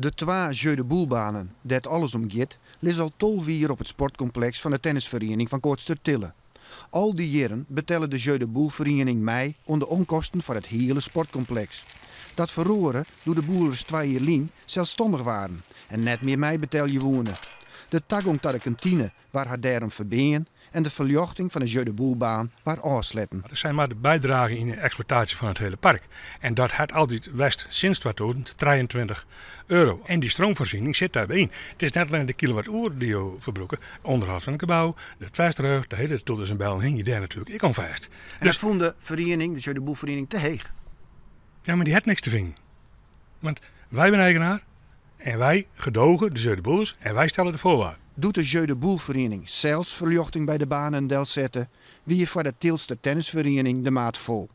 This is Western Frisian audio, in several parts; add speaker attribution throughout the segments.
Speaker 1: De twa jeu de boulebanen, dêr't alles om giet, lizze al 12 jier op it sportkompleks fan de tennisferiening fan Koatstertille. Al dy jierren betelle de jeu de bouleferiening mei oan de onkosten foar it hiele sportkompleks. Dat feroare doe't de boulers 2 jier lyn selsstannich waarden en net mear meibetelje woene. De tagong ta de kantine waard har dêrom ferbean en de ferljochting fan de jeu de boulebaan waard ôfsletten.
Speaker 2: Dat zijn maar de bijdrage in de exploitatie van het hele park. En dat hat altyd west sinds 2023 euro. En die stroomvoorziening zit daarbij in. Het is net alleen de kilowattuur die je verbruiken, onderhoud van het gebouw, de twijsterug, de hele toeters en bellen hing je daar natuurlijk ik aan vast.
Speaker 1: En dat fûn de feriening, de jeu de bouleferiening, te heech.
Speaker 2: Ja, maar die hat niks te finen. Want wy binne eigenaar en wy gedoge de jeu de boules en wy stelle de voorwaarden.
Speaker 1: Doe't de jeu de bouleferiening sels ferljochting by de banen delsette, wie foar de Tilster tennisferiening de maat fol.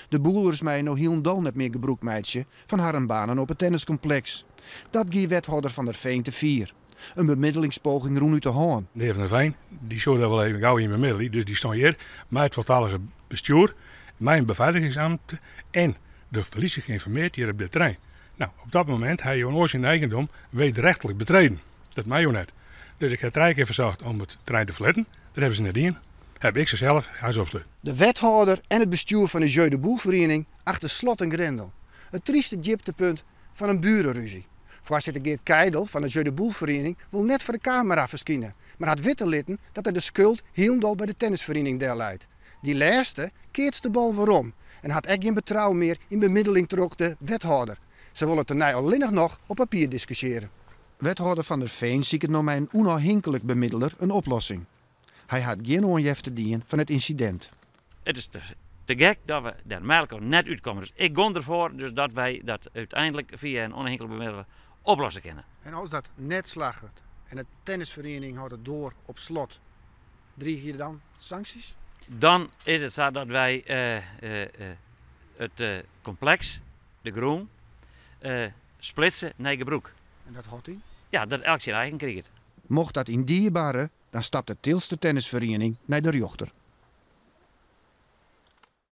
Speaker 1: De boulers meie no hielendal net mear gebrûk meitsje fan harren banen op it tenniskompleks. Dat gie wethâlder Van der Veen te fier. In bemiddelingspoging rûn út de hân.
Speaker 2: De hear Van der Veen dy soe dêr wol even gau yn bemiddelje, dus dy stie hjir mei it foltallige bestjoer, mei in befeiligingsambtner en de polysje geïnformeerd hjir op dit terrein. Nou, op dat momint ha jo in oar syn eigendom wederrechtlik betreden. Dat mei jo net. Dus ik ha trije kear fersocht om it terrein te ferlitten. Dat hawwe se net dien. Haw ik se sels ha opsletten.
Speaker 1: De wethâlder en it bestjoer fan de jeu de bouleferiening achter slot en grendel. It tryste djiptepunt fan in buorerúzje. Foarsitter Geert Keidel fan de jeu de bouleferiening wol net foar de kamera ferskine, mar hat witte litten dat er de skuld hielendal by de tennisferiening delleit. Dy lêste keatst de bal werom en hat ek gjin betrouwen mear yn bemiddeling troch de wethâlder. Se wolle tenei allinnich noch op papier diskusjearje. Wethâlder Van der Veen siket no mei in ûnôfhinklik bemiddeler in oplossing. Hy hat gjin oanjefte dien fan it ynsidint.
Speaker 3: It is te gek dat we dêr mei net útkomme. Dus ik gean derfoar dus dat wy dat úteinlik fia in ûnôfhinklik bemiddeler oplosse kinne.
Speaker 1: En as dat net slagget en de tennisferiening hâldt it doar op slot, driigje dan sanksjes?
Speaker 3: Dan is it sa dat wy it kompleks, de grûn, splitse nei gebrûk.
Speaker 1: En dat hâldt yn?
Speaker 3: Ja, dat elk syn eigen kriget.
Speaker 1: Mocht dat yndied barre, dan stapt de Tilster tennisferiening nei de rjochter.